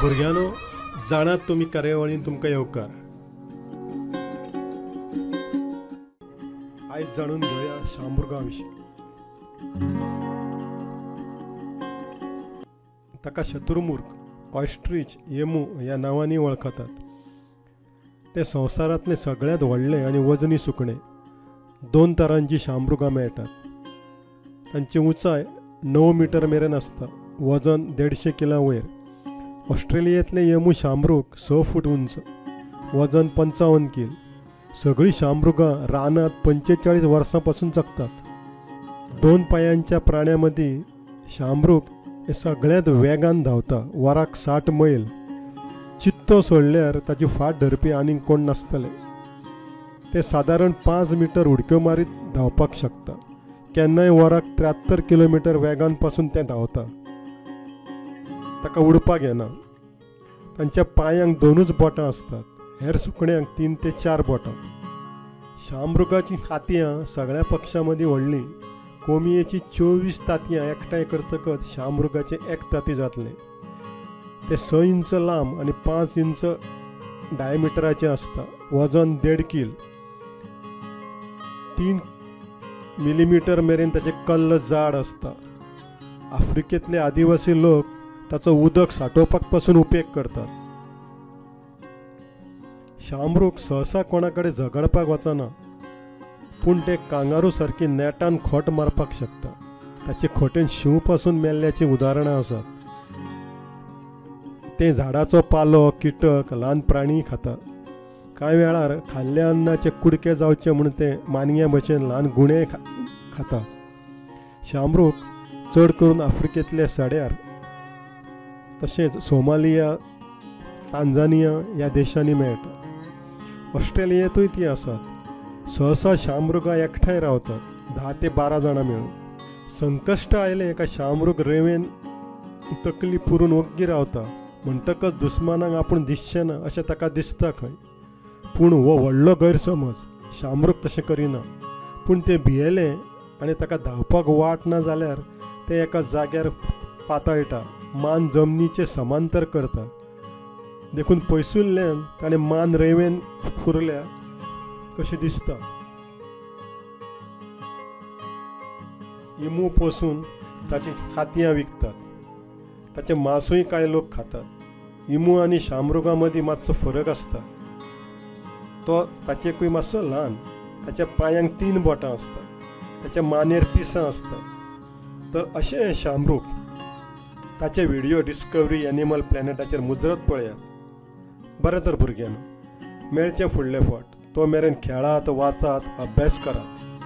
भुरग्यांनो, जाणात तुमी कार्यावळीन तुमकां येवकार. आयज जाणून घेवया शामृगा विशीं. ताका शतुरमुर्ग, ऑस्ट्रीच, येमू ह्या नांवांनी वळखतात. ते संवसारांतले सगळ्यांत व्हडले आनी वजनी सुकणें. दोन तरांची शामृगां मेळटात. तांची उंचाय 9 मिटर मेरेन आसता. वजन 150 किलां वयर. ऑस्ट्रेलियेंतले येमू शामृग 6 फूट उंच, वजन 55 कील. सगळीं शामृगां रानांत 45 वर्सां पासून जगतात. दोन पांयांच्या प्राण्यां मदीं शामृग हे सगळ्यांत वेगान धांवता, वराक 60 मैल. चित्तो सोडल्यार ताची फाट धरपी आनीक कोण नासतले. ते सादारण 5 मिटर उडक्यो मारीत धांवपाक शकता. केन्नाय वराक 73 किलोमिटर वेगान पासून तें धांवता. ताका उडपाक येना. तांच्या पांयांक 2 बोटां आसतात, हेर सुकण्यांक 3 ते 4 बोटां. शामृगाचीं तांतयां सगळ्या पक्षां मदीं व्हडलीं. कोंबयेचीं 24 तांतयां एकठांय करतकच शामृगाचें एक तांती जातलें. तें 6 इंच लांब आनी 5 इंच डायमिटराचें आसता. वजन 1.5 कील. 3 मिलीमिटर मेरेन ताचें कल्ल जाड आसता. आफ्रिकेंतले आदिवासी लोक ताचो उदक सांठोवपाक पासून उपेग करतात. शामृग सहसा कोणा कडेन झगडपाक वचना, पूण ते कांगारू सारकी नेटान खोट मारपाक शकता. ताचे खोटेन शींव पासून मेल्ल्याचीं उदाहरणां आसात. ते झाडाचो पालो, किटक, ल्हान प्राणी खाता. कांय वेळार खाल्ल्या अन्नाचे कुडके जावचे म्हूण ते मानग्यां भशेन ल्हान गुणे खाता. शामृग चड करून आफ्रिकेंतल्या सड्यार तशेंच सोमालिया, तांजानिया ह्या देशांनी मेळटा. ऑस्ट्रेलियेंतूय ती आसात. सहसा शामृगां एकठांय रावतात, 10 ते 12 जाणां मेळून. संकश्ट आयलें काय शामृग रेंवेन तकली पुरून ओग्गी रावता. म्हणटकच दुस्मानाक आपूण दिसचें ना अशें ताका दिसता खंय. पूण हो व्हडलो गैरसमज. शामृग तशें करिना. पूण तें भियेलें आनी ताका धांवपाक वाट ना जाल्यार तें एका जाग्यार पातळटा, मान जमनीचे समांतर करता. देखून पयसुल्ल्यान ताणें मान रेंवेन पुरल्या कशी दिसता. इमू पोसून ताचीं तांतयां विकतात. ताचें मांसूय कांय लोक खातात. इमू आनी शामृगां मदीं मातसो फरक आसता. तो ताचेकूय मातसो ल्हान. ताच्या पांयांक 3 बोटां आसतात. ताच्या मानेर पिसां आसतात. तर अशें हें शामृग. ताचे व्हिडियो डिस्कवरी एनिमल प्लॅनेटाचेर मुजरत पळयात. बरें तर भुरग्यांनो, मेळचें फुडले फावट. तो मेरेन खेळात, वाचात, अभ्यास करात.